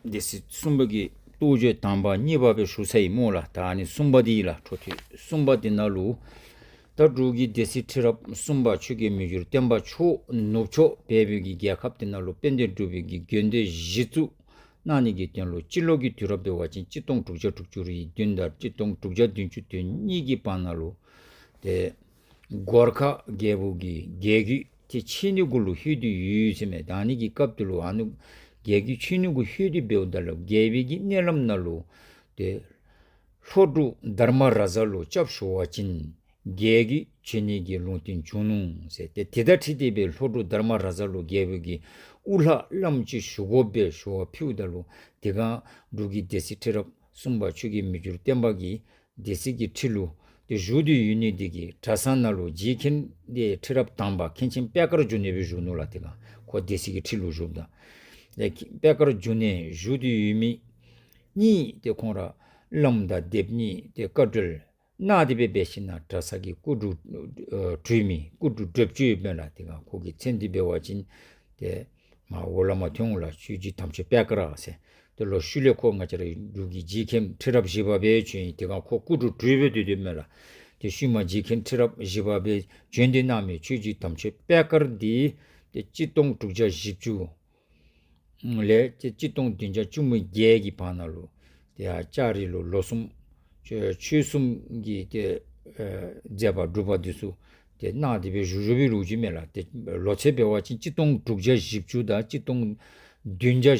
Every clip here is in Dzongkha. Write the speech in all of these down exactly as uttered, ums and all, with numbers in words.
སྡེ་སྲིད་གསུམ་པ་གི་རྟོགས་བརྗོད་དང་པ་གཉིས་པ་སྦེ་ཞུ་ཚར་ཡི་སྨོ་ལགས། ད་ཨ་ནི་གསུམ་པ་འདི་ལགས། འཕྲོ་མཐུད་གསུམ་པ་འདི་ནང་ལུ་ད་འབྲུག་གི་སྡེ་སྲིད་ཁྲི་རབས་གསུམ་པ་ཆོས་རྒྱལ་མི་འགྱུར་བརྟན་པ་མཆོག་ནུབ་ཕྱོགས་བལ་པོའི་གི་རྒྱལ་ཁབ་འདི་ནང་ལུ་དཔལ་ལྡན་འབྲུག་པའི་གི་དགོན་སྡེ་གཞི་བཙུགས་གནང་ནི་གི་དོན་ལུ་སྤྱི་ལོ་གི་དུས་རབས་འབད་བ་ཅིན་གཅིག་སྟོང་དྲུག་བརྒྱ་དྲུག་ཅུ་རེ་བདུན་དང་གཅིག་སྟོང་དྲུག་བརྒྱ་བདུན་ཅུ་དོན་གཉིས་ཀྱི་བར་ན་ལུ་ཏེ་གོར་ཁ་རྒྱལ་པོ་གི་རྒྱལ་རྒྱུད་དེ་ཆད་ནི་གུ་ལུ་ལྷོད་དེ་ཡོད་ཟེར་མས། ད་ཨ་ནི་གི་སྐབས་དེ་ལུ་ཨ་ནི་རྒྱལ་རྒྱུད་ཆད་ནི་གུ་ལྷོད་དེ་འབདཝ་ད་ལུ་རྒྱལ་པོའི་གི་མནལ་ལམ་ནང་ལུ་ཏེ་ལྷོ་འབྲུག་དྷརྨ་རཱ་ཛ་ལུ་སྐྱབས་ཞུ་བ་ཅིན་རྒྱལ་རྒྱུད་ཆད་ནི་གི་ལུང་བསྟན་བྱུང་ནུག་ཟེར། ཏེ་དེ་དང་འཁྲིལ་ཏེ་སྦེ་ལྷོ་འབྲུག་དྷརྨ་རཱ་ཛ་ལུ་རྒྱལ་པོའི་གི་དབུ་བླ་བླམ་ཅིག་ཞུ་དགོ་པའི་ཞུ་བ་ཕུལཝ་ད་ལུ་དེ་སྒང་འབྲུག་གི་སྡེ་སྲིད་ཁྲི་རབས་གསུམ་པ་ཆོས་རྒྱལ་མི་འགྱུར་བརྟན་པ་གིས་སྡེ་སྲིད་ཀྱི་ཁྲི་ལུ་ཏེ་བཞུགས་ཏེ་ཡོད་ནི་དེ་གིས་གྲྭ་ཚང་ནང་ལུ་རྗེ་མཁན་ཏེ་ཁྲི་རབས་དང་པ་མཁན་ཆེན་པད་དཀར་འབྱུང་གནས་སྦེ་བཞུགས་ནུག་ལགས། དེ་སྒང་ཁོ་སྡེ་སྲིད་ཀྱི་ཁྲི་ལུ་བཞུགསཔ་ད་ཏེ་པད་དཀར་འབྱུང་གནས་བཞུགས་ཏེ་ཡོད་མི་གཉིས་ཏེ་ཁོང་ར་བླམ་དང་སྡེཔ་གཉིས་ཏེ་བཀའ་གྲོས་གནང་སྟེ་སྦེ་འབད་ཞིན་ན་གྲྭ་ཚང་གི་སྐུ་དྲུང་ཨ་གྲོས་མི་སྐུ་དྲུང་སྒྲུབ་མཆོད་ཡོདཔ་མས་ལགས། དེ་སྒང་ཁོ་གི་མཚན་འདི་འབད་བ་ཅིན་ཏེ་མར་འོག་ལས་མར་ཐོན་འོང་ལགས། ཆོས་རྗེ་དམ་ཆོས་པད་དཀར་ཟེར། ཏེ་ལོག་ཤུལ་ལས་ཁོ་ང་བཅས་ར་འབྲུག་གི་རྗེ་མཁན་ཁྲི་རབས་བཞི་པ་སྦེ་བྱོན་ཡི། དེ་སྒང་ཁོ་སྐུ་དྲུང་གྲོས་སྦེ་སྡོད་དོ་མས་ལགས། ཏེ་ཤུལ་མ་རྗེ་མཁན་ཁྲི་རབས་བཞི་པ་སྦེ་བྱོན་ཏེ་གནང་མི་ཆོས་རྗེ་དམ་ཆོས་པད་དཀར་འདི་ཏེ་གཅིག་སྟོང་དྲུག་བརྒྱ་བཞི་བཅུ་ལས་ཏེ་གཅིག་སྟོང་བདུན་བརྒྱ་བཅུ་མེད་བརྒྱད་ཀྱི་བར་ན་ལུ་ཏེ་ཡར་ལྕགས་རི་ལུ་ལོ་གསུམ་ཆོས་ཆོས་གསུམ་གྱི་ཏེ་ཨེ་མཛད་པ་སྒྲུབ་པ་འདི་ཚུ་ཏེ་གནང་སྟེ་སྦེ་བཞུགས་བཞུགས་པའི་ལོ་རྒྱུས་མས་ལགས། ཏེ་ལོ་ཚད་འབད་བ་ཅིན་གཅིག་སྟོང་དྲུག་བརྒྱ་བཞི་བཅུ་དང་གཅིག་སྟོང་བདུན་བརྒྱ་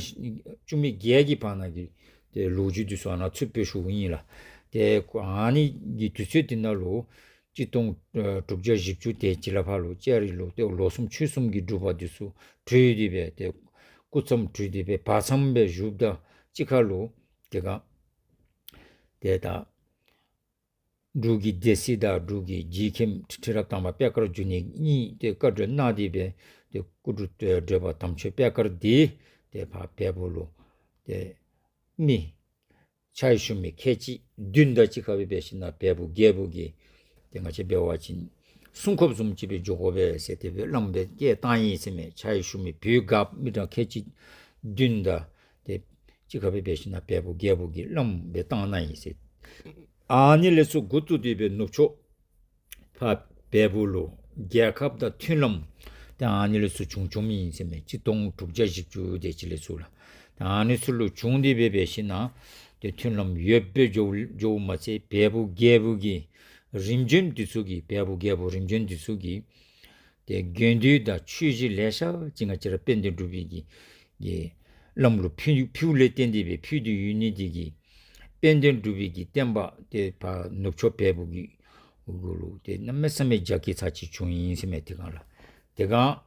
བཅུ་མེད་བརྒྱད་ཀྱི་བར་ན་གི་ཏེ་ལོ་རྒྱུས་འདི་ཚུ་ཨ་ནཱ་ཚུད་པའི་ཞུཝ་ཨིན་ལགས། ཏེ་ཨ་ནི་གི་དུས་ཚོད་འདི་ནང་ལུ་གཅིག་སྟོང་ཨེ་དྲུག་བརྒྱ་བཞི་བཅུ་དེ་ཅིག་ལས་ཕར་ལུ་ལྕགས་རི་ལུ་ཏེ་ལོ་གསུམ་ཆོས་གསུམ་གྱི་སྒྲུབ་པ་འདི་ཚུ་གྲོལ་ཏེ་སྦེ་ཏེ་སྐུ་མཚམས་གྲོལ་ཏེ་སྦེ་བར་མཚམས་སྦེ་བཞུགསཔ་ད་གཅིག་ཁར་ལུ་དེ་སྒང་ཏེ་ད་འབྲུག་གི་སྡེ་སྲིད་དང་འབྲུག་གི་རྗེ་མཁན་ཁྲི་རབས་དང་པ་པད་དཀར་འབྱུང་གནས་གཉིས་ཏེ་བཀའ་གྲོས་གནང་སྟེ་སྦེ་ཏེ་སྐུ་དྲུང་ཨེ་བགྲེས་པ་དམ་ཆོས་པད་དཀར་འདི་ཏེ་ཕར་བལ་པོ་ལུ་ཏེ་མི་ཕྱག་ཞུ་མི་ཁལ་གཅིག་བདུན་དང་གཅིག་ཁར་སྦེ་འབད་ཞིན་ན་བལ་པོ་རྒྱལ་པོ་གི་ཏེ་ང་བཅས་འབད་བ་ཅིན་སྲུང་སྐྱོབ་བཟུམ་ཅིག་སྦེ་འགྱོ་དགོ་པས་ཟེར་ཏེ་སྦེ་བླམ་སྦེ་བསྐོས་བཏང་ཡི་ཟེར་མས། ཕྱག་ཞུ་མི་བོད་སྒརཔ་མི་གྲངས་ཁལ་གཅིག་བདུན་དང་ཏེ་གཅིག་ཁར་སྦེ་འབད་ཞིན་ན་བལ་པོ་རྒྱལ་པོ་གི་བླམ་སྦེ་བཏང་གནང་ཡི་ཟེར། ཨ་ནི་ལས་ཚུར་འགོ་བཙུགས་ཏེ་སྦེ་ནུབ་ཕྱོགས་ཕར་བལ་པོ་ལུ་རྒྱལ་ཁབ་དང་མཐུན་ལམ་ཏེ་ཨ་ནི་ལས་ཚུར་བྱུང་བྱུངམ་ཨིན་ཟེར་མས། གཅིག་སྟོང་དྲུག་བརྒྱ་བཞི་བཅུ་དེ་ཅིག་ལས་ཚུར་ལགས། ཏེ་ཨ་ནི་ཚུ་ལུ་བྱུང་སྟེ་སྦེ་འབད་ཞིན་ན་ཏེ་མཐུན་ལམ་ཡོདཔ་སྦེ་འགྱོ་འགྱོཝ་མ་ཚད་བལ་པོ་རྒྱལ་པོ་གི་རིམ་བྱོན་འདི་ཚུ་གིས་བལ་པོ་རྒྱལ་པོ་རིམ་བྱོན་འདི་ཚུ་གིས་ཏེ་དགོན་སྡེ་དང་ཆོས་གཞིས་ལེ་ཤ་ཅིག་ང་བཅས་ར་དཔལ་ལྡན་འབྲུག་པའི་གི་གི་བླམ་ལུ་ཕུལ་ཕུལཝ་ལས་བརྟེན་ཏེ་སྦེ་ཕུལ་ཏེ་ཡོད་ནི་དེ་གིས་དཔལ་ལྡན་འབྲུག་པའི་གི་བསྟན་པ་ཏེ་ཕར་ནུབ་ཕྱོགས་བལ་པོ་གི་གུ་ལུ་ཏེ་གནམ་མེད་ས་མེད་རྒྱ་སྐྱེད་ཚར་ཅིག་བྱུང་ཡི་ཟེར་མས། དེ་སྒང་ལགས། དེ་སྒང་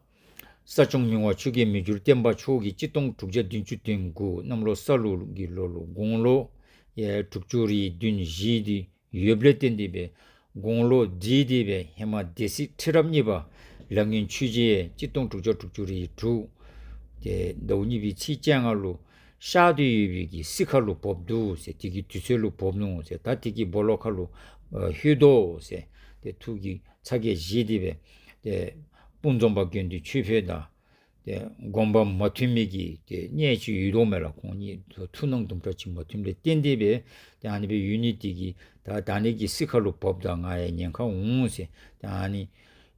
ས་སྐྱོང་མི་དབང་ཆོས་རྒྱལ་མི་འགྱུར་བརྟན་པ་མཆོག་གིས་གཅིག་སྟོང་དྲུག་བརྒྱ་བདུན་ཅུ་དོན་དགུ་གནམ་ལོ་ས་ལུག་གི་ལོ་ལུ་དགུང་ལོ་ཡ་དྲུག་ཅུ་རེ་བདུན་བཞེས་ཏེ་ཡོདཔ་ལས་བརྟེན་ཏེ་སྦེ་དགུང་ལོ་བགྲེས་ཏེ་སྦེ་ཧེ་མ་སྡེ་སྲིད་ཁྲི་རབས་གཉིས་པ་ལ་སྔོན་ཆོས་རྗེ་གཅིག་སྟོང་དྲུག་བརྒྱ་དྲུག་ཅུ་རེ་དྲུག་ཏེ་ཟླཝ་གཉིས་པའི་ཚེས་བཅོ་ལྔ་ལུ་གཤགས་ཏེ་ཡོད་པའི་གི་སྲིད་ཁ་ལུ་བབས་འདུག་ཟེར། དེ་གི་དུས་ཚོད་ལུ་བབས་ནུག་ཟེར། ད་དེ་གི་སྦོ་ལོགས་ཁ་ལུ་ཨ་ལྷོད་དོ་ཟེར། ཏེ་ཐུགས་ཀྱི་ཚ་གྱང་བཞེས་ཏེ་སྦེ་ཏེ་སྤུངས་རྫོང་པ་དགེ་འདུན་ཆོས་འཕེལ་དང་ཏེ་དགོངས་པ་མ་མཐུན་མི་གི་ཏེ་གནད་ཅིག་ཡོད་དོ་མས་ལགས། ཁོང་གཉིས་ཐུགས་སྣང་དུམ་གྲ་ཅིག་མ་མཐུནམ་ལས་བརྟེན་ཏེ་སྦེ་ཏེ་ཨ་ནི་སྦེ་ཡོད་ནི་དེ་གིས་ད་ད་ཨ་ནི་གི་སྲིད་ཁ་ལུ་བབས་ད་ང་ཡང་ཉེན་ཁ་འོང་ཟེར། ད་ཨ་ནི་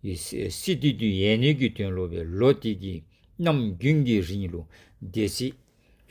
སྲིད་སྲིད་དེ་དུས་ཡལ་ནི་གི་དོན་ལུ་སྦེ་ལོ་དེ་གི་གནམ་དགུན་གྱི་རིང་ལུ་སྡེ་སྲིད་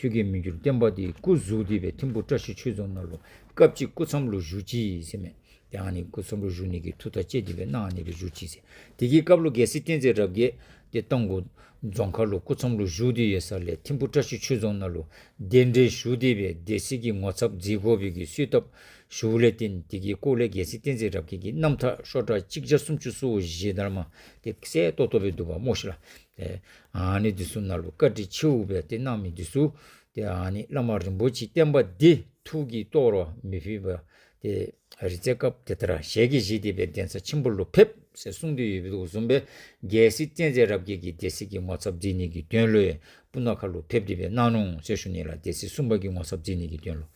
ཆོས་རྒྱལ་མི་འགྱུར་བརྟན་པ་དེ་སྐུ་ཟུར་ཏེ་སྦེ་ཐིམ་ཕུ་བཀྲ་ཤིས་ཆོས་རྫོང་ནང་ལུ་སྐབས་ཅིག་སྐུ་མཚམས་ལུ་བཞུགས་ཅི་ཟེར་མས། ཏེ་ཨ་ནི་སྐུ་མཚམས་ལུ་བཞུགས་ནི་གི་ཐུགས་ཐག་བཅད་དེ་སྦེ་གནང་ནི་སྦེ་བཞུགས་ཅི་ཟེར། དེ་གི་སྐབས་ལུ་རྒྱལ་སྲས་བསྟན་འཛིན་རབ་རྒྱས་ཏེ་རྟ་མགོ་རྫོང་ཁ་ལུ་སྐུ་མཚམས་ལུ་བཞུགས་ཏེ་ཡོད་ས་ལས་ཐིམ་ཕུ་བཀྲ་ཤིས་ཆོས་རྫོང་ནང་ལུ་གདན་འདྲེན་ཞུ་སྟེ་སྦེ་སྡེ་སྲིད་ཀྱི་ངོ་ཚབ་མཛད་དགོ་པའི་གི་གསོལ་བཏབ་ཞུཝ་ལས་བརྟེན་དེ་གི་སྐོར་ལས་རྒྱལ་སྲས་བསྟན་འཛིན་རབ་རྒྱས་ཀྱི་རྣམ་ཐར་ཤོག་གྲངས་གཅིག་བརྒྱ་སུམ་ཅུ་སོ་བཞི་དར་མ་དེ་གསལ་ཏོག་ཏོ་སྦེ་འདུག་པ་སྨོ་ཤིག་ལགས། ཏེ་ཨ་ནི་འདི་ཚུ་ནང་ལུ་བཀའ་དྲིན་ཆེཝ་སྦེ་ཏེ་གནང་མི་འདི་ཚུ་ཏེ་ཨ་ནི་བླ་མ་རིན་པོ་ཆེ་བསྟན་པ་འདི་ཐུགས་ཀྱིས་གཏོར་བ་མི་ཕོད་པ་ཏེ་རི་རྩེ་སྐབས་དེ་ལྟར་ཞལ་གྱིས་བཞེས་ཏེ་སྦེ་གདན་ས་ཆེན་པོ་ལུ་ཕེབས་ཟེར་གསུངས་ཏེ་ཡོད་པའི་དོ་བཟུམ་སྦེ་རྒྱལ་སྲས་བསྟན་འཛིན་རབ་རྒྱས་ཀྱིས་སྡེ་སྲིད་ཀྱི་ངོ་ཚབ་མཛད་ནི་གི་དོན་ལུ་ཡང་སྤུ་ན་ཁ་ལུ་ཕེབས་ཏེ་སྦེ་གནང་ནུག་ཟེར་ཞུ་ནི་ལགས། སྡེ་སྲིད་གསུམ་པ་གི་ངོ་ཚབ་མཛད་ནི་གི་དོན་ལུ།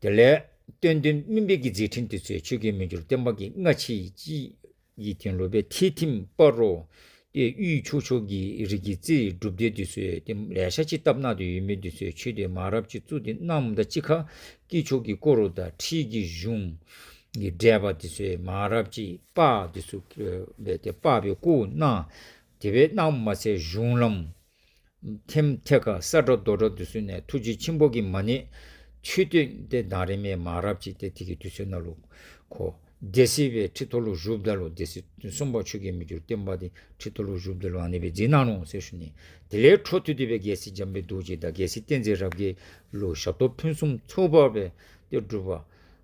དེ་ལས་བསྟན་དོན་སྨིན་པའི་གི་མཛད་འཕྲིན་དེ་ཚུ་ཆོས་རྒྱལ་མི་འགྱུར་བརྟན་པ་གིས་སྔ་ཕྱི་ཅིག་གི་དོན་ལུ་སྦེ་ཐེད་ཐིམ་སྤ་རོ་ ཏེ་དབུས་ཕྱོགས་ཕྱོགས་ཀྱི་རིགས་ཀྱི་རྩེ་སྒྲུབ་སྡེ་འདི་ཚུ་ཏེ་ལེ་ཤ་ཅིག་བཏབ་གནང་སྟེ་ཡོད་མི་འདི་ཚུ་ཆོས་སྡེ་མང་རབས་ཅིག་བཙུགས་ཏེ་གནངམ་དང་གཅིག་ཁར་དཀྱིལ་ཆོག་གི་སྐོར་ར་དང་ཁྲིད་ཀྱི་གཞུང་གི་འགྲེལ་པ་འདི་ཚུ་མང་རབས་ཅིག་པར་འདི་ཚུ་སྦེ་ཏེ་པར་སྦེ་བརྐོ་གནང་། དེ་སྦེ་གནངམ་མ་ཚད་གཞུང་ལམ་ཐེམ་ཐེ་ཀ་ས་བཀྲ་རྡོ་བཀྲ་འདི་ཚུ་ནང་ཐུགས་རྗེ་ཆེན་པོ་གིས་མ་ཎི་མཆོད་རྟེན་ཏེ་གདང་རིངམོ་མང་རབས་ཅིག་ཏེ་དེ་གི་དུས་ཚོད་ནང་ལུ་ཁོ་སྡེ་སྲིད་སྦེ་ཁྲི་ཐོག་ལུ་བཞུགསཔ་ད་ལུ་སྡེ་སྲིད་གསུམ་པ་ཆོས་རྒྱལ་མི་འགྱུར་བརྟན་པ་འདི་ཁྲི་ཐོག་ལུ་བཞུགསཔ་ད་ལུ་ཨ་ནི་སྦེ་མཛད་གནང་ནུག་ཟེར་ཞུ་ནི། དེ་ལས་འཕྲོ་མཐུད་དེ་སྦེ་རྒྱལ་སྲས་འཇམ་དཔལ་རྡོ་རྗེ་དང་རྒྱལ་སྲས་བསྟན་འཛིན་རབ་རྒྱས་ལུ་ཞབས་ཏོག་ཕུན་སུམ་ཚོགས་པ་སྦེ་ཏེ་སྒྲུབ་པ་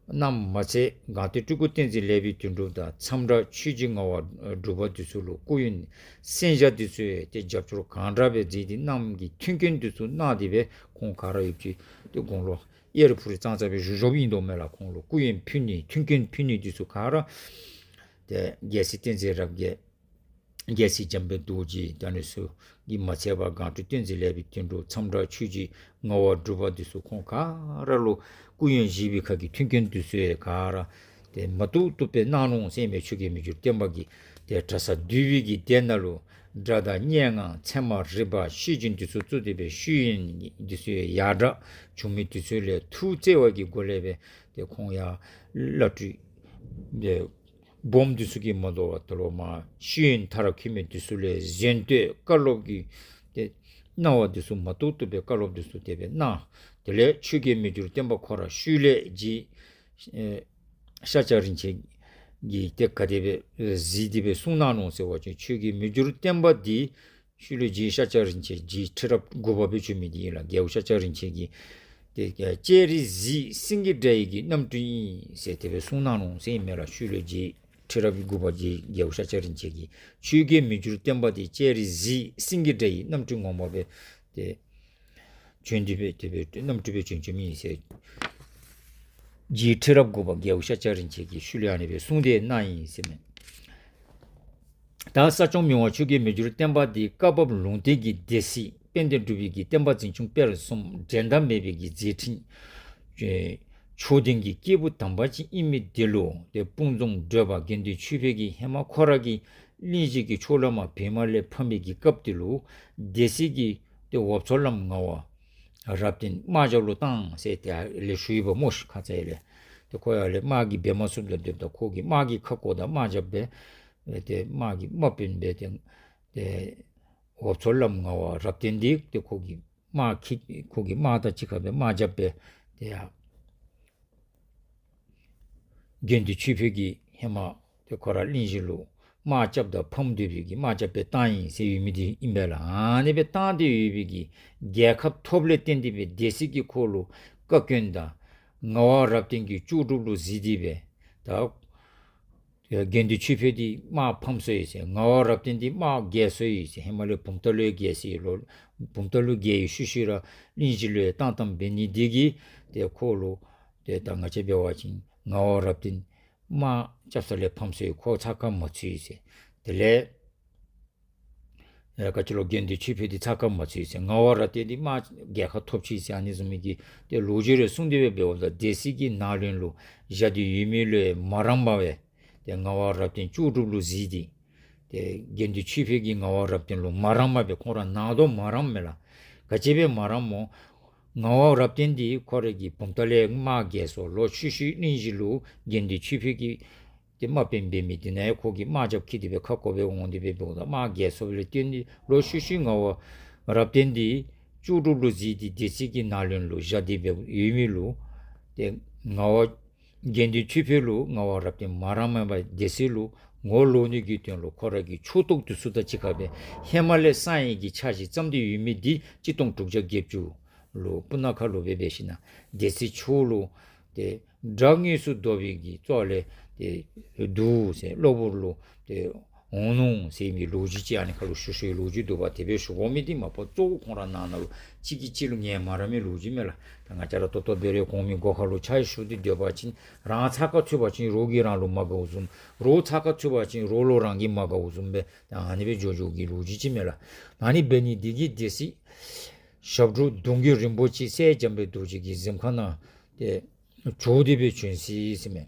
གནངམ་མ་ཚད་སྒང་སྟེང་སྤྲུལ་སྐུ་བསྟན་འཛིན་ལེགས་པའི་དོན་གྲུབ་དང་མཚམས་བྲག་ཆོས་རྗེ་ངག་དབང་སྒྲུབ་པ་འདི་ཚུ་ལུ་སྐུ་ཡོན་གསན་བྱ་འདི་ཚུ་ཡང་ཏེ་རྒྱབ་སྐྱོར་གང་དྲག་སྦེ་མཛད་དེ་གནངམ་གི་མཐུན་རྐྱེན་འདི་ཚུ་གནང་སྟེ་སྦེ་ཁོང་ག་ར་ཡོདཔ་ཅིག་ཏེ་དགུང་ལོ་གཡེར་ཕུ་རི་ཙང་ཙ་སྦེ་བཞུགས་བཞུགསཔ་ཨིན་དོ་མས་ལགས། ཁོང་ལུ་སྐུ་ཡོན་ཕུལ་ནི་མཐུན་རྐྱེན་ཕུལ་ནི་འདི་ཚུ་ག་ར་ཏེ་རྒྱལ་སྲས་བསྟན་འཛིན་རབ་རྒྱས་རྒྱལ་སྲས་འཇམ་དཔལ་རྡོ་རྗེ་ད་ནི་ཚུ་གིས་མ་ཚད་པར་སྒང་སྟེང་བསྟན་འཛིན་ལེགས་པའི་དོན་གྲུབ་མཚམས་བྲག་ཆོས་རྗེ་ངག་དབང་སྒྲུབ་པ་འདི་ཚུ་ཁོང་ག་ར་ལུ་སྐུ་ཡོན་བཞེས་པའི་ཁ་གི་མཐུན་རྐྱེན་འདི་ཚུ་ཡང་ག་ར་ཏེ་མ་བཏུབ་བཏུབ་སྦེ་གནང་ནུག་ཟེར་མས། ཆོས་རྒྱལ་མི་འགྱུར་བརྟན་པ་གིས་ཏེ་གྲྭ་ས་འདུས་པའི་གི་སྡེ་ནང་ལུ་སྒྲ་དང་སྙན་ངག་ཚད་མ་རིག་པ་ཤེར་ཕྱིན་འདི་ཚུ་བཙུགས་ཏེ་སྦེ་ཤེས་ཡོན་འདི་ཚུ་ཡང་ཡར་དྲག་བྱུང་མི་འདི་ཚུ་ལས་ཐུགས་བརྩེ་བ་གི་སྒོ་ལས་སྦེ་ཏེ་ཁོང་ཡང་བླ་སྤྲུལ་ཏེ་སྦོམ་འདི་ཚུ་གིས་མ་དོ་བར་ད་ལུ་མ་ཤེས་ཡོན་མཐར་འཁྱོལ་མི་འདི་ཚུ་ལས་གཟེངས་བསྟོད་བཀའ་སློབ་ཀྱི་ཏེ་གནང་བ་འདི་ཚུ་མ་བཏུབ་བཏུབ་སྦེ་བཀའ་སློབ་འདི་ཚུ་དེ་སྦེ་གནང་། དེ་ལས་ཆོས་རྒྱལ་མི་འགྱུར་བརྟན་པ་ཁོ་ར་ཤུལ་ལས་རྗེ་ཨེ་ཤཱཀྱ་རིན་ཆེན་གྱིས་ཏེ་ག་དེ་སྦེ་གཟིགས་ཏེ་སྦེ་གསུངས་གནང་ནུག་ཟེར་བ་ཅིན་ཆོས་རྒྱལ་མི་འགྱུར་བརྟན་པ་འདི་ཤུལ་ལས་རྗེ་ཤཱཀྱ་རིན་ཆེན་རྗེ་ཁྲི་རབས་དགུ་པ་སྦེ་བྱོན་མི་འདི་ཨིན་ལགས། རྒྱལ་པོ་ཤཱཀྱ་རིན་ཆེན་གྱིས་ཏེ་ལྕགས་རི་གཟིག་སེང་གེ་འདྲ་ཡི་གི་རྣམ་སྤྲུལ་ཨིན་ཟེར་དེ་སྦེ་གསུངས་གནང་ནུག་ཟེར་ཨིན་མས་ལགས། ཤུལ་ལས་རྗེ་ཁྲི་རབས་དགུ་པ་རྗེ་རྒྱལ་པོ་ཤཱཀྱ་རིན་ཆེན་གྱིས་ཆོས་རྒྱལ་མི་འགྱུར་བརྟན་པ་འདི་ལྕགས་རི་གཟིག་སེང་གེ་འདྲ་ཡི་རྣམ་སྤྲུལ་ངོ་མ་སྦེ་ཏེ་བྱོན་ཏེ་སྦེ་དེ་སྦེ་རྣམ་སྤྲུལ་སྦེ་བྱོན་བྱོནམ་ཨིན་ཟེར། རྗེ་ཁྲི་རབས་དགུ་པ་རྒྱལ་པོ་ཤཱཀྱ་རིན་ཆེན་གྱིས་ཤུལ་ལས་ཨ་ནི་སྦེ་གསུངས་ཏེ་གནང་ཡི་ཟེར་མས། ད་ས་སྐྱོང་མི་དབང་ཆོས་རྒྱལ་མི་འགྱུར་བརྟན་པ་འདི་བཀའ་བབས་ལུང་བསྟན་གྱི་སྡེ་སྲིད་དཔལ་ལྡན་འབྲུག་པའི་གི་བསྟན་པ་འཛིན་སྐྱོང་སྤེལ་གསུམ་འགྲན་ཟླ་མེད་པའི་གི་མཛད་འཕྲིན་ཨེ་ཕྱོགས་ལྡན་གྱི་སྐྱེས་བུ་དམ་པ་ཅིག་ཨིན་མི་འདི་ལུ་ཏེ་དཔུང་འཛོམས་བགྲོད་པ་དགེ་འདུན་ཆོས་འཕེལ་གྱིས་ཧེ་མ་ཁོ་ར་གི་གླིང་བཞི་གི་ཕྱོགས་ལས་མར་བོད་དམག་ལས་ཕམ་པའི་གི་སྐབས་འདི་ལུ་སྡེ་སྲིད་ཀྱིས་ཏེ་འོབ་མཚོ་བླམ་ངག་དབང་རབ་བརྟན་དམག་རྒྱབ་ལུ་བཏང་ཟེར་ཏེ་ལས་ཞུ་ཡི་པ་སྨོ་ཤིག། ཁ་ཙ་ཡར་ལས་ཏེ་ཁོ་ཡར་ལས་དམག་གིས་འབད་མ་ཚུགསཔ་ད་སྡོདཔ་ད་ཁོ་གིས་དམག་གི་ཁ་བསྐོར་ད་དམག་རྒྱབ་སྦེ་ཏེ་དམག་གི་དམག་དཔོན་སྦེ་ཏེ་ཏེ་འོབ་མཚོ་བླམ་ངག་དབང་རབ་བརྟན་འདི་ཏེ་ཁོ་གི་དམག་འཁྱིད་ཁོ་གི་དམག་དང་གཅིག་ཁར་སྦེ་དམག་རྒྱབ་སྦེ་ཏེ་ཡར་དགེ་འདུན་ཆོས་འཕེལ་གྱིས་ཧེ་མ་ཏེ་ཁོ་ར་གླིང་བཞི་ལུ་དམག་རྐྱབ་ད་ཕམ་སྡོད་པའི་གི་དམག་རྐྱབ་སྦེ་བཏང་ཡི་ཟེར་ཡོད་མི་འདི་ཨིན་པས་ལགས། ཨ་ནི་སྦེ་བཏང་སྟེ་ཡོད་པའི་གི་རྒྱལ་ཁ་ཐོབ་ལས་བརྟེན་ཏེ་སྦེ་སྡེ་སྲིད་ཀྱིས་ཁོ་ལུ་བཀའ་བཀྱོན་དང་ངག་དབང་རབ་བརྟན་གྱིས་ལྕོགས་གྲུབ་ལུ་གཟིགས་ཏེ་སྦེ་ད་དགེ་འདུན་ཆོས་འཕེལ་འདི་དམག་ཕམ་སོ་ཡི་ཟེར། ངག་དབང་རབ་བརྟན་འདི་དམག་རྒྱལ་སོ་ཡི་ཟེར། ཧེ་མ་ལས་བུམ་ཐང་ལུ་རྒྱལ་སོ་ཡི་ལོ། བུམ་ཐང་ལུ་རྒྱལ་ཡི་ཤུལ་ཤུལ་ར་གླིང་བཞི་ལུ་ཡང་བཏང་བཏངམ་འབད་ནི་འདི་གིས་ཏེ་ཁོ་ལུ་ཏེ་ད་ང་བཅས་འབད་བ་ཅིན་ངག་དབང་རབ་བརྟན་དམག་རྐྱབ་ས་ལས་ཕམ་སོ་ཡི། ཁོ་ཚགས་ཁར་མ་ཚུད་ཡི་ཟེར། དེ་ལས་ཨེ་ག་ཅི་ལོ་དགེ་འདུན་ཆོས་འཕེལ་འདི་ཚགས་ཁར་མ་ཚུད་ཡི་ཟེར། ངག་དབང་རབ་བརྟན་འདི་དམག་རྒྱལ་ཁ་ཐོབ་ཅི་ཟེར་ཨ་ནི་བཟུམ་མའི་གི་ཏེ་ལོ་རྒྱུས་རེ་གསུངས་ཏེ་སྦེ་འབདཝ་ད་སྡེ་སྲིད་ཀྱི་ནང་བློན་ལུ་བཞག་སྟེ་ཡོད་མི་ལུ་ཡང་མ་རངསམ་སྦེ་ཏེ་ངག་དབང་རབ་བརྟན་ལྕོགས་གྲུབ་ལུ་གཟིགས་ཏེ་ཏེ་དགེ་འདུན་ཆོས་འཕེལ་གྱིས་ངག་དབང་རབ་བརྟན་ལུ་མ་རངསམ་སྦེ་ཁོང་ར་ནང་དོག་མ་རངསམ་མས་ལགས། ག་ཅི་སྦེ་མ་རངསམ་སྨོ། ངག་དབང་རབ་བརྟན་འདི་ཁོ་རའི་གི་བུམ་ཐང་ལས་དམག་རྒྱལ་སོ་ལོ། ཤུལ་ཤུལ་གླིང་བཞི་ལུ་དགེ་འདུན་ཆོས་འཕེལ་གྱིས་ཏེ་དམག་དཔོན་འབད་མི་འདི་ནང་ཡང་ཁོ་གིས་དམག་རྒྱབ་འཁྱིད་དེ་སྦེ་ཁ་བསྐོར་སྦེ་འོང་སྟེ་སྦེ་འབདཝ་ད་དམག་རྒྱལ་སོ་ལས་བརྟེན་ཏེ་ལོ། ཤུལ་ཤུལ་ངག་དབང་རབ་བརྟན་འདི་ལྕོགས་གྲུབ་ལུ་གཟིགས་ཏེ་སྡེ་སྲིད་ཀྱི་ནང་བློན་ལུ་བཞག་སྟེ་སྦེ་ཡོད་མི་ལུ་ཏེ་ངག་དབང་དགེ་འདུན་ཆོས་འཕེལ་ལུ་ངག་དབང་རབ་བརྟན་མ་རངསམ་སྦེ་སྡེ་སྲིད་ལུ་ངོ་ལོག་ནི་གི་དོན་ལུ་ཁོ་ར་གི་ཕྱོགས་གཏོགས་འདི་ཚུ་དང་གཅིག་ཁར་སྦེ་ཧེ་མ་ལས་གསང་བའི་གི་འཆར་གཞི་བརྩམས་ཏེ་ཡོད་མི་འདི་གཅིག་སྟོང་དྲུག་བརྒྱ་བརྒྱད་ཅུ་ལུ་སྤུ་ན་ཁ་ལུ་སྦེ་འབད་ཞིན་ན་སྡེ་སྲིད་མཆོག་ལུ་ཏེ་དགྲ་དངོས་སུ་བཟློག་པའི་གི་གཙོ་ལས་ཏེ་འདུག་ཟེར། གློ་བུར་ལུ་ཏེ་འོང་ནུག་ཟེར་མི་ལོ་རྒྱུས་ཅིག་ཨ་ནི་ཁར་ལུ་ཞུ་ཞུ་བའི་ལོ་རྒྱུས་འདུག་པ། དེ་སྦེ་ཞུ་དགོ་མི་འདི་མ་པ་གཙོ་བོ་ཁོང་ར་ནང་ན་ལུ་གཅིག་གིས་གཅིག་ལུ་ངལ་མ་རངས་མི་ལོ་རྒྱུས་མས་ལགས། ད་ང་བཅས་ར་ཏོག་ཏོ་འབད་རུང་གོང་མའི་སྒོ་ཁར་ལུ་ཕྱག་ཞུ་སྟེ་སྡོད་པ་ཅིན་རང་ཚགས་ཁར་ཚུད་པ་ཅིན་རོགས་ཀྱིས་རང་ལུ་མ་དགའཝ་བཟུམ། རོགས་ཚགས་ཁར་ཚུད་པ་ཅིན་རོགས་ལུ་རང་གིས་མ་དགའཝ་བཟུམ་སྦེ་ད་ཨ་ནི་སྦེ་འགྱོ་འགྱོ་གི་ལོ་རྒྱུས་ཅིག་མས་ལགས། ཨ་ནི་འབད་ནི་འདི་གིས་སྡེ་སྲིད་ཞབས་དྲུང་གདུང་རྒྱུད་རིན་པོ་ཆེ་སྲས་འཇམ་དཔལ་རྡོ་རྗེ་གི་གཟིམ་ཁང་ནང་ཏེ་བྱོག་སྟེ་སྦེ་བྱོན་ཅི་ཟེར་མས།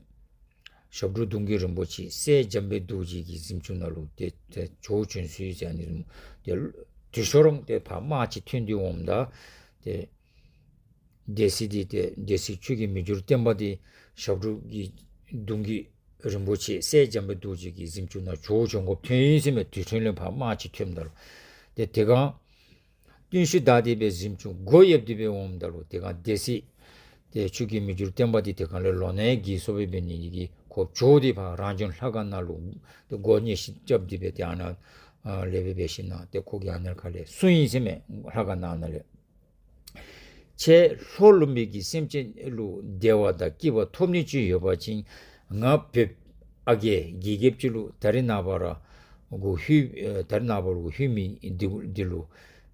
ཞབས་དྲུང་གདུང་བརྒྱུད་རིན་པོ་ཆེ་སྲས་འཇམ་དཔལ་རྡོ་རྗེ་གི་གཟིམ་ཅུང་ནང་ལུ་ཏེ་ཏེ་ཇོ་བོ་བྱོན་སོ་ཡི་ཟེར་ཨ་ནི་བཟུམ་ཏེ་དུས་ཤོག་རང་ཏེ་ཕར་དམག་ཅིག་ཐོན་ཏེ་འོངམ་ད་ཏེ་སྡེ་སྲིད་འདི་ཏེ་སྡེ་སྲིད་ཆོས་ཀྱི་མི་འགྱུར་བརྟན་པ་འདི་ཞབས་དྲུང་གི་གདུང་བརྒྱུད་རིན་པོ་ཆེ་སྲས་འཇམ་དཔལ་རྡོ་རྗེ་གི་གཟིམ་ཅུང་ནང་ཇོ་བོ་བྱོན་དགོཔ་ཐོན་ཡི་ཟེར་མས། དུས་ཐུང་ལས་ཕར་དམག་ཅིག་ཐོནམ་ད་ལུ་ཏེ་དེ་སྒང་བརྟུལ་ཞུགས་བདའ་སྟེ་སྦེ་གཟིམ་ཅུང་སྒོ་ཡེབ་སྟེ་སྦེ་འོངམ་ད་ལུ་དེ་སྒང་སྡེ་སྲིད་ཏེ་ཆོས་ཀྱི་མི་འགྱུར་བརྟན་པ་འདི་དེ་སྒང་ལས་ལོ་ན་རྒས་སོ་སྦེ་འབད་ནི་གིས་ཁོ་བྱོག་སྟེ་ཕར་རང་བྱོན་ལྷ་ཁང་ནང་ལུ་ཏེ་སྒོ་ཉེས་ཞིབ་རྐྱབ་སྟེ་སྦེ་ཏེ་ཨ་ནཱ་ལས་སྦེ་འབད་ཞིནམ་ཏེ་ཁོ་གིས་ཨ་ནཱ་ཁ་ལས་གསུངས་ཡི་ཟེར་མས། ལྷ་ཁང་ནང་ན་ལས་ཁྱེད་ལྷོ་ལུང་པའི་གི་སེམས་ཅན་ལུ་བདེ་བ་དང་སྐྱིད་པ་ཐོབ་ནི་ཅིག་ཡོད་པ་ཅིན་ང་བོདཔ་ཨ་རྒས་རྒས་རྒསཔ་ཅིག་ལུ་ད་རིས་ནངས་པ་ར་གུ་ལྷོད་ཨེ་ད་རིས་ནངས་པ་ར་གུ་ལྷོད་མི་འདི་འདི་ལུ་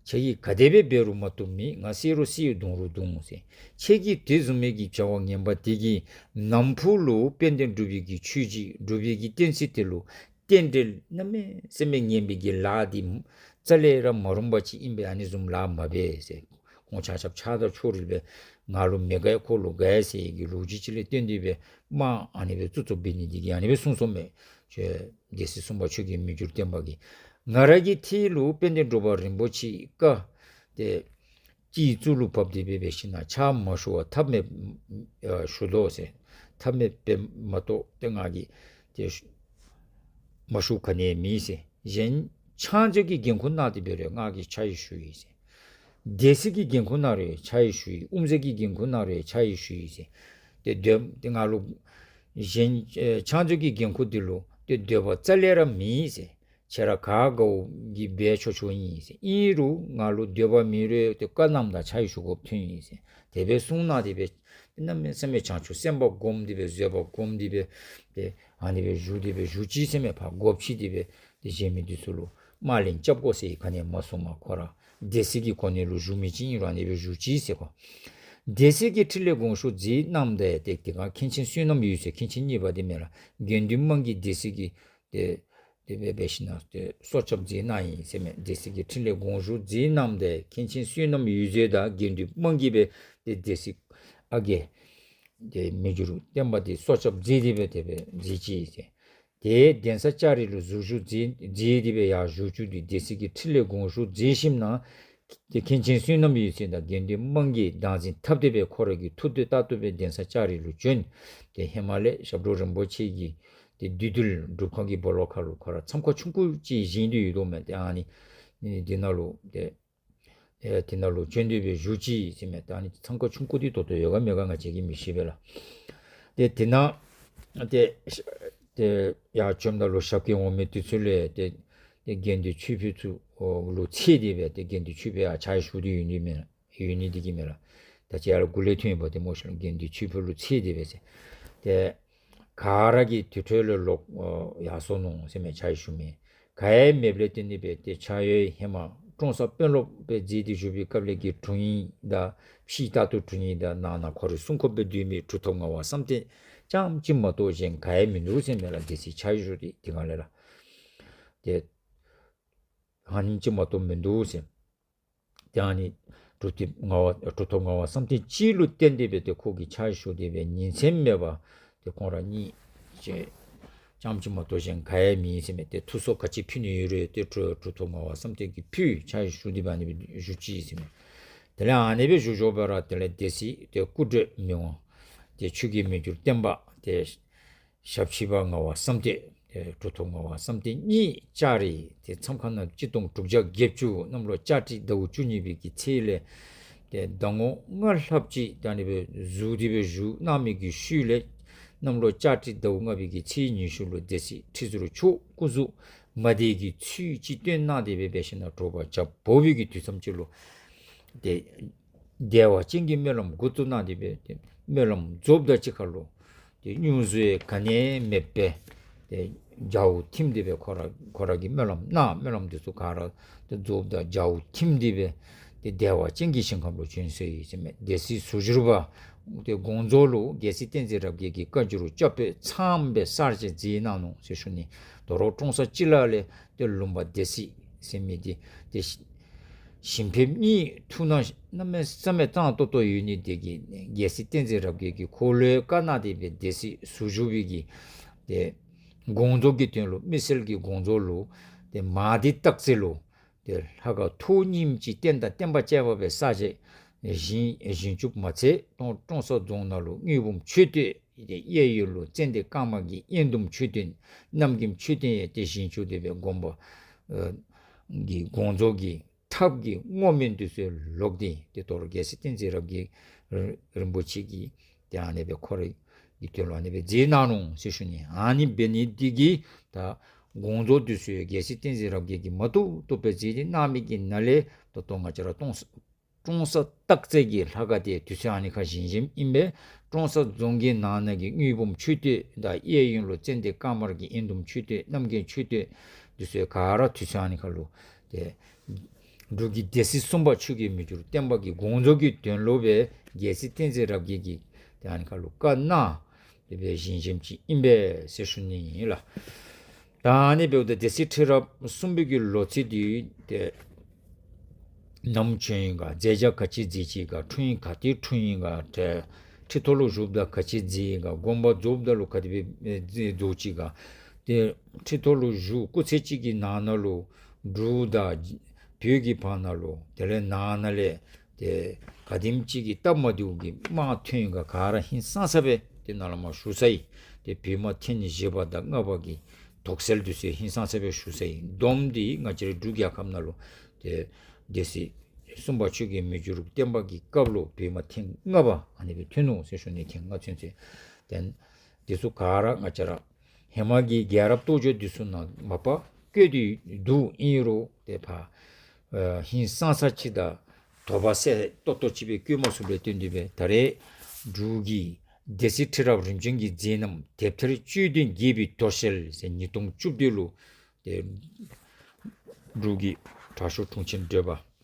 ཁྱེད་ཀྱིས་ག་དེ་སྦེ་འབད་རུང་མ་བཏུབ་མེད། ང་བསད་རུང་བསད་རྡུང་རུང་རྡུང་ཟེར། ཁྱེད་ཀྱིས་དེ་བཟུམ་མའི་གི་བྱ་བ་ངན་པ་དེ་གིས་ནམ་ཕུགས་ལུ་དཔལ་ལྡན་འབྲུག་པའི་གི་ཆོས་རྗེ་འབྲུག་པའི་གི་བསྟན་སྲིད་དེ་ལུ་རྟེན་འབྲེལ་གནམ་མེད་ས་མེད་ངན་པའི་གི་ལཱ་འདི་རྩ་ལས་ར་མ་རུང་པ་ཅིག་ཨིན་པས། ཨ་ནི་བཟུམ་ལཱ་མ་འབད་ཟེར། ཁོང་ཆ་ཁྱབ་ཆགས་སྡང་ཕྱོགས་རིས་སྦེ་ང་ལུ་མི་དགའ་ཁོ་ལུ་དགའ་ཟེར་གྱི་ལོ་རྒྱུས་ཅིག་ལས་བརྟེན་ཏེ་སྦེ་དམག་ཨ་ནི་སྦེ་བཙུགས་བཙུགསཔ་འབད་ནི་འདི་གིས་ཨ་ནི་སྦེ་གསུངས་གསུངསམ་མས། ཆོས་སྡེ་སྲིད་གསུམ་པ་ཆོས་ཀྱི་མི་འགྱུར་བརྟན་པ་གིས་ང་ར་གི་ཁྲི་ལུ་དཔལ་ལྡན་འབྲུག་པ་རིན་པོ་ཆེ་བཀའ་ཏེ་སྤྱི་གཙུག་ལུ་བབས་ཏེ་སྦེ་འབད་ཞིནམ་ཕྱག་མ་ཞུ་བར་ཐབས་མེད་ཨ་ཞུ་དོ་ཟེར། ཐབས་མེད་པས་མ་གཏོགས་ཏེ་ང་གིས་ཏེ་མ་ཞུ་ག་ནི་མེད་ཟེར། གཞན་ཕྱག་མཛོད་ཀྱི་འགན་ཁུར་གནང་སྟེ་འབད་རུང་ང་གིས་ཕྱག་ཕྱིད་ཞུ་ཡི་ཟེར། སྡེ་སྲིད་ཀྱི་འགན་ཁུར་གནང་རུང་ཕྱག་ཕྱིད་ཞུ་ཡི། དབུ་མཛད་ཀྱི་འགན་ཁུར་གནང་རུང་ཕྱག་ཕྱིད་ཞུ་ཡི་ཟེར། ཏེ་འདོད་ཏེ་ང་ལུ་གཞན་ཨེ་ཕྱག་མཛོད་ཀྱི་འགན་ཁུར་འདི་ལུ་ཏེ་འདོད་པ་རྩ་ལས་ར་མེད་ཟེར། ཁྱེད་ར་ག་དགའ་བོ་གིས་འབད་ཆོག་ཆོག་ཨིན་ཟེར། ཨིན་རུང་ང་ལུ་འདོད་པ་མེད་རུང་ཏེ་བཀའ་གནངམ་ད་ཕྱག་ཕྱིད་ཞུ་དགོཔ་ཐོན་ཡི་ཟེར། དེ་སྦེ་གསུངས་གནང་སྟེ་སྦེ་གནམ་མེད་ས་མེད་བྱང་ཆུབ་སེམས་དཔའ་བསྒོམ་སྟེ་སྦེ་བཟོད་པ་བསྒོམ་སྟེ་སྦེ་ཏེ་ཨ་ནི་སྦེ་བཞུགས་ཏེ་སྦེ་བཞུགས་ཅི་ཟེར་མས། ཕར་སྒོ་ཕྱེ་སྟེ་སྦེ་ཏེ་གཞན་མི་འདི་ཚུ་ལུ་དམག་ལན་རྐྱབ་དགོ་ཟེར་ག་ནི་མ་གསུངམ། ཁོ་ར་སྡེ་སྲིད་ཀྱི་གོ་གནས་ལུ་བཞུགས་མི་ཅིག་ཨིན་རུང་ཨ་ནི་སྦེ་བཞུགས་ཅི་ཟེར་ཁོ། སྡེ་སྲིད་ཀྱི་ཁྲི་ལས་དགོངས་ཞུ་མཛད་གནངམ་ད་ཏེ་དེ་སྒང་མཁན་ཆེན་བསོད་ནམས་འོད་ཟེར་མཁན་ཆེན་གཉིས་པ་འདི་མས་ལགས། དགེ་འདུན་དམངས་ཀྱིས་སྡེ་སྲིད་ཀྱི་ཏེ་དེ་སྦེ་འབད་ཞིནམ་ཏེ་སྲོག་སྐྱབས་མཛད་གནང་ཡི་ཟེར་མས། སྡེ་སྲིད་ཀྱི་ཁྲི་ལས་དགོངས་ཞུ་མཛད་གནངམ་ད་མཁན་ཆེན་བསོད་ནམས་འོད་ཟེར་དང་དགེ་འདུན་དམངས་ཀྱིས་སྦེ་ཏེ་སྡེ་སྲིད་ཨ་རྒས་ཏེ་མི་འགྱུར་བརྟན་པ་འདི་སྲོག་སྐྱབས་མཛད་དེ་སྦེ་དེ་སྦེ་མཛད་ཅི་ཟེར། ཏེ་གདན་ས་ལྕགས་རི་ལུ་ཟུར་བཞུགས་མཛད་མཛད་དེ་སྦེ་ཡར་བཞུགས་བཅུག་སྟེ་སྡེ་སྲིད་ཀྱི་ཁྲི་ལས་དགོངས་ཞུ་མཛད་ཞིནམ་ཏེ་མཁན་ཆེན་བསོད་ནམས་འོད་ཟེར་དང་དགེ་འདུན་དམངས་ཀྱིས་བདག་འཛིན་འཐབ་སྟེ་སྦེ་ཁོ་ར་གི་ཐུགས་འདོད་ལྟར་དུ་སྦེ་གདན་ས་ལྕགས་རི་ལུ་བྱོན། ཏེ་ཧེ་མ་ལས་ཞབས་དྲུང་རིན་པོ་ཆེ་གི་ཏེ་བདུད་འདུལ་སྒྲུབ་ཁང་གི་སྦོ་ལོགས་ཁར་ལུ་ཁོ་ར་མཚམས་ཁང་ཆུང་ཀུ་ཅིག་བཞེངས་ཏེ་ཡོད་དོ་མས། ཏེ་ཨ་ནི་ཨེ་དེ་ནང་ལུ་ཏེ་ཨེ་དེ་ནང་ལུ་བྱོན་ཏེ་སྦེ་བཞུགས་ཅི་ཟེར་མས། ད་ཨ་ནི་མཚམས་ཁང་ཆུང་ཀུ་འདི་ད་ལྟོ་ཡོད་ག་མེད་ག་ང་བཅས་ཀྱིས་མི་ཤེས་པས་ལགས། ཏེ་དེ་ནང་ཏེ་ཏེ་ཡར་བྱོནམ་ད་ལུ་ཞབས་སྐྱེལ་འོང་མི་དེ་ཚུ་ལས་ཏེ་ཏེ་དགེ་འདུན་ཆོས་འཕེལ་ཚུ་ལུ་འཚོལ་ཏེ་སྦེ་ཏེ་དགེ་འདུན་ཆོས་འཕེལ་ཡར་ཕྱག་ཕྱིད་ཞུ་སྟེ་ཡོད་ནི་མས་ལགས། ཡོད་ནི་འདི་གིས་མས་ལགས། ད་ཅི་ཡར་ལུ་འགོ་ལས་ཐོན་ཡོདཔ་འདི་སྨོ་ཤིག་ལགས། དགེ་འདུན་ཆོས་འཕེལ་ལུ་འཚོལ་ཏེ་སྦེ་ཟེར། ཏེ་ག་ར་གིས་དེ་འཕྲོ་ལས་ལོག་ཡར་སོ་ནུག་ཟེར་མས། ཕྱག་ཕྱིད་ཞུ་མི་ག་ཡང་མེདཔ་ལས་བརྟེན་ཏེ་སྦེ་ཏེ་ཕྱག་གཡོག་ཧེ་མ་ཀྲོང་གསར་དཔོན་སློབ་སྦེ་མཛད་དེ་བཞུགས་པའི་སྐབས་ལས་ཀྱི་དྲུང་ཡིག་དང་ཕྱི་ལྟར་དུ་དྲུང་ཡིག་དང་ནང་ན་ཁོ་རའི་སྲུང་འཁོར་སྦེ་སྡོད་མི་གྲུབ་ཐོབ་ངག་དབང་བསམ་གཏན་རྐྱངམ་གཅིག་མ་གཏོགས་གཞན་ག་ཡང་མིན་འདུག་ཟེར་མས་ལགས། སྡེ་སྲིད་ཕྱག་ཕྱིད་ཞུ་སྟེ་དེ་སྒང་ལས་ལགས། ཏེ་ཨ་ནི་གཅིག་མ་གཏོགས་མིན་འདུག་ཟེར། ཏེ་ཨ་ནི་གྲུབ་ཐོབ་ངག་དབང་གྲུབ་ཐོབ་ངག་དབང་བསམ་གཏན་གཅིག་ལུ་བརྟེན་ཏེ་སྦེ་ཏེ་ཁོ་གིས་ཕྱག་ཕྱིད་ཞུ་སྟེ་སྦེ་ཉིན་མཚན་མེད་པར་ཏེ་ཁོང་ར་གཉིས་ཅིག་རྐྱངམ་གཅིག་མ་གཏོགས་གཞན་ག་ཡང་མེད་ཟེར་མས། ཏེ་ཐུགས་གསོ་ག་ཅི་ཕུལ་ནི་ཡོད་རུང་ཏེ་གྲུབ་གྲུབ་ཐོབ་ངག་དབང་བསམ་གཏན་གྱིས་ཕུལ། ཕྱག་ཕྱིད་ཞུ་སྟེ་སྦེ་ཨ་ནི་སྦེ་བཞུགས་ཅི་ཟེར་མས། དེ་ལས་ཨ་ནི་སྦེ་བཞུགས་བཞུགས་པ་ར་དེ་ལས་སྡེ་སྲིད་ཏེ་སྐུ་བགྲེས་མི་དབང་ཏེ་ཆོས་ཀྱི་མི་འགྱུར་བརྟན་པ་ཏེ་ཞབས་ཕྱི་པ་ངག་དབང་བསམ་གཏན་ཏེ་གྲུབ་ཐོབ་ངག་དབང་བསམ་གཏན་གཉིས་ལྕགས་རི་ཏེ་མཚམས་ཁང་ནང་གཅིག་སྟོང་དྲུག་བརྒྱ་བརྒྱད་ཅུ་གནམ་ལོ་ལྕགས་སྤྲེལ་ཟླཝ་བཅུ་གཉིས་པའི་གི་ཚེས་ལས་ཏེ་ཟླ་ངོ་ལྔ་ལྷགཔ་ཅིག་ད་ཨ་ནི་སྦེ་བཞུགས་ཏེ་སྦེ་བཞུགས་གནང་མི་གི་ཤུལ་ལས་གནམ་ལོ་ལྕགས་སྤྲེལ་ཟླཝ་ལྔ་པའི་གི་ཚེས་ཉི་ཤུ་ལུ་སྡེ་སྲིད་ཁྲི་ཟུར་མཆོག་སྐུ་གཟུགས་མ་བདེ་གི་ཚུལ་ཅིག་སྟོན་གནང་སྟེ་སྦེ་འབད་ཞིནམ་དྲོ་པ་ཇ་བོ་བའི་གི་དུས་མཚམས་ཅིག་ལུ་ཏེ་བདེ་བ་ཅན་གྱི་སྨོན་ལམ་འགོ་བཙུགས་གནང་སྟེ་སྦེ་ཏེ་སྨོན་ལམ་རྫོགསཔ་དང་གཅིག་ཁར་ལུ་ཏེ་སྙུང་གཞི་ག་ནི་མེད་པར་ཏེ་རྒྱབ་ཐིམ་སྟེ་སྦེ་ཁོ་ར་ཁོ་ར་གིས་སྨོན་ལམ་གནང་། སྨོན་ལམ་འདི་ཚུ་ག་ར་ཏེ་རྫོགསཔ་ད་རྒྱབ་ཐིམ་སྟེ་སྦེ་ཏེ་བདེ་བ་ཅན་གྱི་ཞིང་ཁམས་ལུ་བྱོན་སོ་ཡི་ཟེར་མས། སྡེ་སྲིད་ཟུར་བཞུགས་པ་ཏེ་དགོངས་རྫོགས་ལུ་རྒྱལ་སྲས་བསྟན་འཛིན་རབ་རྒྱས་ཀྱི་བཀའ་འགྱུར་སྐྱབས་པའི་ཚངམ་སྦེ་གསར་བཞེངས་མཛད་གནང་ནུག་ཟེར་ཞུ་ནི། དོ་རུང་ཀྲོང་གསར་སྤྱི་བླ་ལས་ཏེ་ལུང་པ་སྡེ་སྲིད་ཟེར་མི་འདི་ཏེ་ཞིང་ཕེབས་གཉིས་ཐུགས་སྣང་གནམ་མེད་ས་མེད་གཙང་ཏོག་ཏོ་ཡོད་ནི་དེ་གིས་རྒྱལ་སྲས་བསྟན་འཛིན་རབ་རྒྱས་ཀྱིས་ཁོ་ལུ་བཀའ་གནང་སྟེ་སྦེ་སྡེ་སྲིད་ཟུར་བཞུགས་པའི་གི་ ཏེ་དགོངས་རྫོགས་ཀྱི་དོན་ལུ་དམིགས་བསལ་གྱི་དགོངས་རྫོགས་ལུ་ཏེ་མ་དེ་རྟགས་རྩེ་ལུ་ཏེ་ལྷ་ཁང་ཐོག་ཉིནམ་གཅིག་རྟེན་དང་བརྟེན་པ་བཅས་པ་སྦེ་གསར་བཞེངས་བཞེངས་བཅུགཔ་མ་ཚད་ཀྲོང་ཀྲོང་གསར་རྫོང་ནང་ལུ་དངུལ་འབུམ་མཆོད་རྟེན་ཏེ་གཡས་གཡོན་ལུ་ཙན་དན་དཀར་དམར་གྱི་དབྱེན་ཟླུམ་མཆོད་རྟེན་རྣམ་རྒྱལ་མཆོད་རྟེན་ཡང་ཏེ་བཞེངས་བཅུག་སྟེ་སྦེ་དགོངས་པ་ཨ་གི་དགོངས་རྫོགས་ཀྱི་ཐབས་ཀྱི་བསྔོ་སྨོན་འདི་ཚུ་ལོག་སྟེ་ཏེ་དོ་རུང་རྒྱལ་སྲས་བསྟན་འཛིན་རབ་རྒྱས་རིན་པོ་ཆེ་གིས་ཏེ་ཨ་ནི་སྦེ་ཁོ་རའི་གི་དོན་ལུ་ཨ་ནི་སྦེ་མཛད་གནང་ནུག་ཟེར་ཞུ་ནི། ཨ་ནི་འབད་ནི་འདི་གིས་ད་དགོངས་རྫོགས་འདི་ཚུ་རྒྱལ་སྲས་བསྟན་འཛིན་རབ་རྒྱས་ཀྱིས་མ་བཏུབ་བཏུབ་སྦེ་མཛད་དེ་གནང་མི་གི་ནང་ལས་ད་ལྟོ་ང་བཅས་ར་ཀྲོང་ཀྲོང་གསར་སྟག་རྩེ་གི་ལྷ་ཁང་འདི་དུས་ཚོད་ཨ་ནི་ཁར་བཞེངས་བཞེངསམ་ཨིན་པས། ཀྲོང་གསར་རྫོང་གི་ནང་ན་གི་དངུལ་འབུམ་མཆོད་རྟེན་དང་གཡས་གཡོན་ལུ་ཙན་དན་དཀར་དམར་གྱི་དབྱེན་ཟླུམ་མཆོད་རྟེན་རྣམ་རྒྱལ་མཆོད་རྟེན་འདི་ཚུ་ག་ར་དུས་ཚོད་ཨ་ནི་ཁར་ལུ་ཏེ་འབྲུག་གི་སྡེ་སྲིད་གསུམ་པ་ཆོས་རྒྱལ་མི་འགྱུར་བརྟན་པ་གི་དགོངས་རྫོགས་ཀྱི་དོན་ལུ་སྦེ་རྒྱལ་སྲས་བསྟན་འཛིན་རབ་རྒྱས་ཀྱིས་ཏེ་ཨ་ནི་ཁར་ལུ་བཀའ་གནང་སྟེ་སྦེ་བཞེངས་བཞེངསམ་ཅིག་ཨིན་པས་ཟེར་ཞུ་ནི་ཨིན་ལགས། ད་ཨ་ནི་འབདཝ་ད་སྡེ་སྲིད་ཁྲི་རབས་གསུམ་པའི་གི་ལོ་ཚིགས་འདི་ཏེ་ནམ་བྱོན་ཡི་ག་མཛད་བྱ་ག་ཅི་མཛད་ཅི་ག་འཁྲུངས་ཡི་ག་ཏེ་འཁྲུངས་ཡི་ག་ཏེ་ཁྲི་ཐོག་ལུ་བཞུགསཔ་ད་ག་ཅི་མཛད་ཡི་ག་དགོངས་པ་རྫོགསཔ་ད་ལུ་ག་དེ་སྦེ་མཛད་རྫོགས་ཅི་ག་ཏེ་ཁྲི་ཐོག་ལུ་བཞུགས་སྐུ་ཚེ་གཅིག་གི་ནང་ན་ལུ་འབྲུག་དང་བོད་ཀྱི་བར་ན་ལུ་དེ་ལས་ནང་ན་ལས་ཏེ་ག་དེམ་ཅིག་གི་སྟབས་མ་བདེཝ་གི་དམག་ཐོན་ཡི་ག་ག་ར་ཧིང་སངས་ས་སྦེ་ཏེ་ནཱ་ལས་མར་ཞུ་ས་ཨིན། ཏེ་བོད་དམག་ཐེངས་བཞི་པ་དང་ལྔ་པ་གི་དོགས་སེལ་འདི་ཚུ་ཧིང་སངས་ས་སྦེ་ཞུ་ས་ཨིན། བསྡོམས་ཏེ་ང་བཅས་རའི་འབྲུག་རྒྱལ་ཁབ་ནང་ལུ་ཏེ་སྡེ་སྲིད་གསུམ་པ་ཆོས་རྒྱལ་མི་འགྱུར་བརྟན་པ་གི་སྐབས་ལུ་བོད་དམག་ཐེངས་ལྔ་པ་ཨ་ནི་སྦེ་ཐོན་ནུག་ཟེར་ཞུ་ནི། ཐེངས་ལྔ་ཚུན་ཚོད་ཏེ་འདི་ཚུ་ག་ར་ང་བཅས་ར་ཧེ་མ་གི་རྒྱལ་རབས་རྟོགས་བརྗོད་འདི་ཚུ་ནང་མ་པ་བཀོད་དེ་འདུག། ཨིན་རུང་ཏེ་ཕར་ཨ་ཧིང་སངས་ས་ཅིག་དང་དོགས་པ་གསལ་ཏོག་ཏོ་ཅིག་སྦེ་བཀོད་མ་ཚུགསཔ་ལས་བརྟེན་ཏེ་སྦེ་ད་རེས་འབྲུག་གི་སྡེ་སྲིད་ཁྲི་རབས་རིམ་བྱོན་གྱི་མཛད་རྣམ་དེབ་ཐེར་དཔྱོད་ལྡན་དགྱེས་པའི་དོ་ཤལ་ཟེར་ཉིས་སྟོང་བཅུ་བདུན་ལུ་ཏེ་འབྲུག་གི་དྲག་ཤོས་དྲུང་ཆེན་བགྲེས་པ་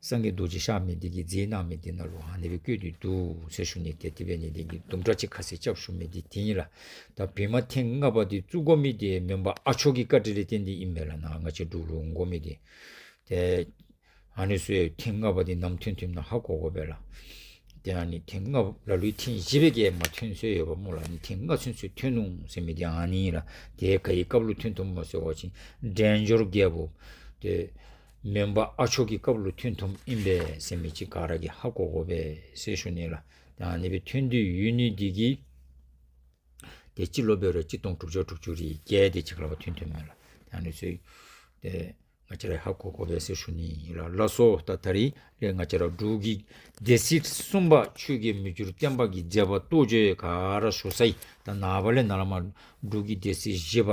སངས་རྒྱས་རྡོ་རྗེ་གཤགས་མི་འདི་གིས་མཛད་གནང་མི་འདི་ནང་ལུ་ཨ་ནི་སྦེ་བཀོད་དེ་འདུག་ཟེར་ཞུ་ནི། ཏེ་དེ་འབད་ནི་འདི་གིས་དུམ་གྲ་ཅིག་ཁ་གསལ་རྐྱབ་ཞུ་མི་འདི་དེ་ཨིན་ལགས། ད་བོད་དམག་ཐེངས་ལྔ་པ་འདི་བཙུགས་དགོ་མི་འདི་མོན་པ་ཨ་མཆོག་གི་བཀའ་དྲིན་ལས་བརྟེན་ཏེ་ཨིན་པས་ལགས། ནཱ་ང་བཅས་འབྲུག་ལུ་འོང་དགོ་མི་འདི་ཏེ་ཨ་ནི་ཚུ་ཐེངས་ལྔ་པ་འདི་ནམ་ཐོན་ཐོནམ་ནང་ཧ་གོ་དགོ་པས་ལགས། ཏེ་ཨ་ནི་ཐེངས་ལྔ་པ་ལ་ལུ་ཐེངས་བཞི་སྦེ་གིས་མ་ཐོན་ཚུན་ཡོདཔ་སྨོ་ལགས། ཨ་ནི་ཐེངས་ལྔ་ཚུན་ཚོད་ཐོན་ནུག་ཟེར་མི་འདི་ཨ་ནི་ཨིན་ལགས། ཏེ་ག་གི་སྐབས་ལུ་ཐོན་ཐོནམ་སྨོ་ཟེར་བ་ཅིན་འབྲས་ལྗོངས་རྒྱལ་པོ་ཏེ་མོན་པ་ཨ་མཆོག་གི་སྐབས་ལུ་ཐོན་ཐོནམ་ཨིན་པས་ཟེར་མི་ཅིག་ག་ར་གིས་ཧ་གོ་དགོ་པས་ཟེར་ཞུ་ནི་ལགས། ཏེ་ཨ་ནི་སྦེ་ཐོན་ཏེ་ཡོད་ནི་འདི་གིས་ཏེ་སྤྱི་ལོ་འབད་རུང་གཅིག་སྟོང་དྲུག་བརྒྱ་དྲུག་ཅུ་རེ་བརྒྱད་དེ་ཅིག་ལུ་ཕར་ཐོན་ཐོནམ་མས་ལགས། ཏེ་ཨ་ནི་ཚུ་ཏེ་ང་བཅས་ར་ཧ་གོ་དགོ་པས་ཟེར་ཞུ་ནི་ཨིན་ལགས། ལགས་སོ། ད་ད་རིས་ལས་ང་བཅས་ར་འབྲུག་གི་སྡེ་སྲིད་གསུམ་པ་ཆོས་རྒྱལ་མི་འགྱུར་བརྟན་པ་གི་མཛད་པ་རྟོགས་བརྗོད་ག་ར་ཞུ་ཚར་ཡི། ད་ནངས་པ་ལས་ནཱ་ལས་མར་འབྲུག་གི་སྡེ་སྲིད་བཞི་པ་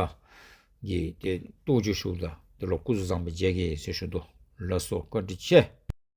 གི་ཏེ་རྟོགས་བརྗོད་ཞུཝ་ད་དེ་ལུ་སྐུ་གཟུགས་བཟང་པོ་མཇལ་གེ་ཟེར་ཞུ་དོ། ལགས་སོ། བཀའ་དྲིན་ཆེ།